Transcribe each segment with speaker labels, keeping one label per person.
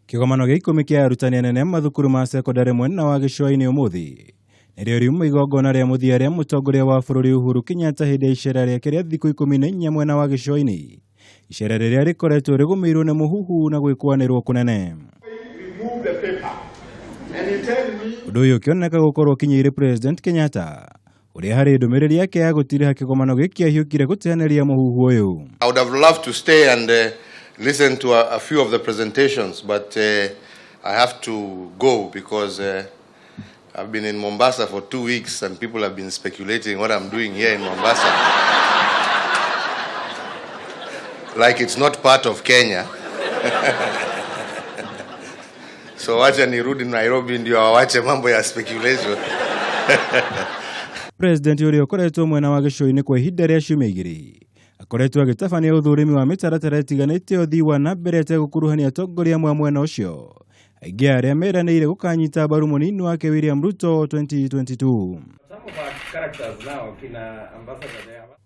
Speaker 1: Kĩgomano gĩa 10 kĩa arutani anene a mathukuru ma cekondarĩ mwena wa gĩcũa-inĩ ũmũthĩ nĩrĩo riuma igongona rĩa mũthia rĩa mũtongoria wa bũrũri Uhuru Kenyatta hĩndĩ ya icera rĩake rĩa thikũ 14 mwena wa gĩcũa-inĩ, icera rĩrĩa rĩkoretwo rĩgũmĩirwo nĩ mũhuhu na gwĩkũanĩrwo kũnene. Ũndũ ũyũ ũkĩoneka gũkorwo ũkinyĩire President Kenyatta ũrĩa harĩ ndũmĩrĩri yake ya gũtiriha kĩgomano gĩkĩ ahiũkire gũteanĩria mũhuhu ũyũ.
Speaker 2: I would have loved to stay and listen to a few of the presentations, but I have to go because I've been in Mombasa for 2 weeks and people have been speculating what I'm doing here in Mombasa. Like it's not part of Kenya. So wacha nirudi Nairobi ndio awache mambo ya speculation.
Speaker 1: President ũrĩa ũkoretwo mwena wa gĩcũa-inĩ kwa ihinda rĩa ciumia igĩrĩ akoretwo agĩtabania ũthũrimi wa mĩtaratara ĩtiganĩte ũthii wa na mbere ategũkuruhania atongoria amwe a mwena ũcio, aingĩ arĩa meranĩire gũkanyita mbaru mũnini wake William Ruto 2022.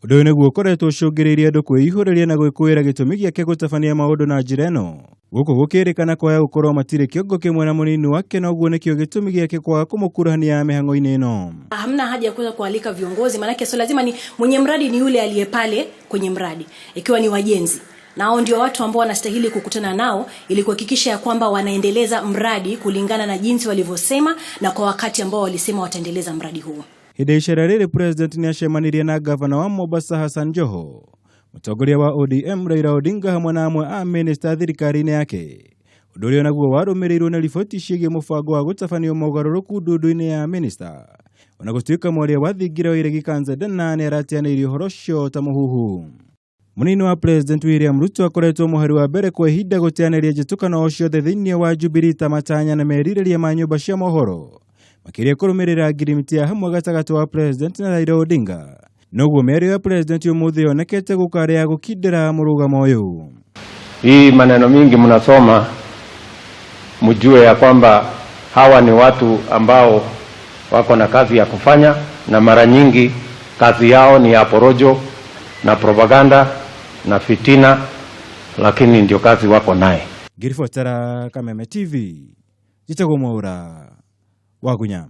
Speaker 1: Ũndũ ũyũ nĩguo ũkoretwo ũcũngĩrĩirie andũ kwĩihũrĩria na gwĩkũĩra gĩtũmi gĩake gũtabania maũndũ na njĩra ĩno, gũkũ gũkĩrĩkana kwaga gũkorwo matirĩ kĩongo kĩmwe na mũnini wake, na ũguo nĩkĩo gĩtũmi gĩake kwaga kũmũkuruhania mĩhang'o-inĩ ĩno.
Speaker 3: Hamna haja ya kuweza kualika viongozi, maanake sio lazima ni mwenye mradi ni yule aliye pale kwenye mradi, ikiwa ni wajenzi nao ndio watu ambao wanastahili kukutana nao ili kuhakikisha ya kwamba wanaendeleza mradi kulingana na jinsi walivyosema na kwa wakati ambao walisema wataendeleza mradi huo.
Speaker 1: Hĩndĩ ya icera rĩrĩ President nĩacemanirie na gavana wa Mombasa Hassan Joho, mũtongoria wa ODM Raila Odinga hamwe na amwe a minista thirikari-inĩ yake, ũndũ ũrĩa naguo warũmĩrĩirwo nĩ riboti ciĩgiĩ mũbango wa gũtabanio mogarũrũku ndundu-inĩ ya minista, ona gũtuĩka mwaria wa thingira wa iregi Kanza Dana nĩarateanĩirie ũhoro ũcio ta mũhuhu. Mũnini wa President William Ruto akoretwo mũhari wa mbere kwa ihinda gũteanĩria njĩtũkano o ciothe thĩinĩ wa Jubilee ta matanya na merirĩria ma nyũmba cia mohoro, makĩria kũrũmĩrĩra ngirimiti ya hamwe gatagatĩ wa President na Raila Odinga. Noguo mĩario ya President ũmũthĩ yonekete gũkarĩa ya gũkindĩra mũrũgamo ũyũ.
Speaker 4: Hii maneno mingi mnasoma, mjue ya kwamba hawa ni watu ambao wako na kazi ya kufanya, na mara nyingi kazi yao ni ya porojo na propaganda na fitina, lakini ndio kazi wako naye.
Speaker 1: Ngĩribotera Kameme TV, njĩtagwo Mwaura Wagunya.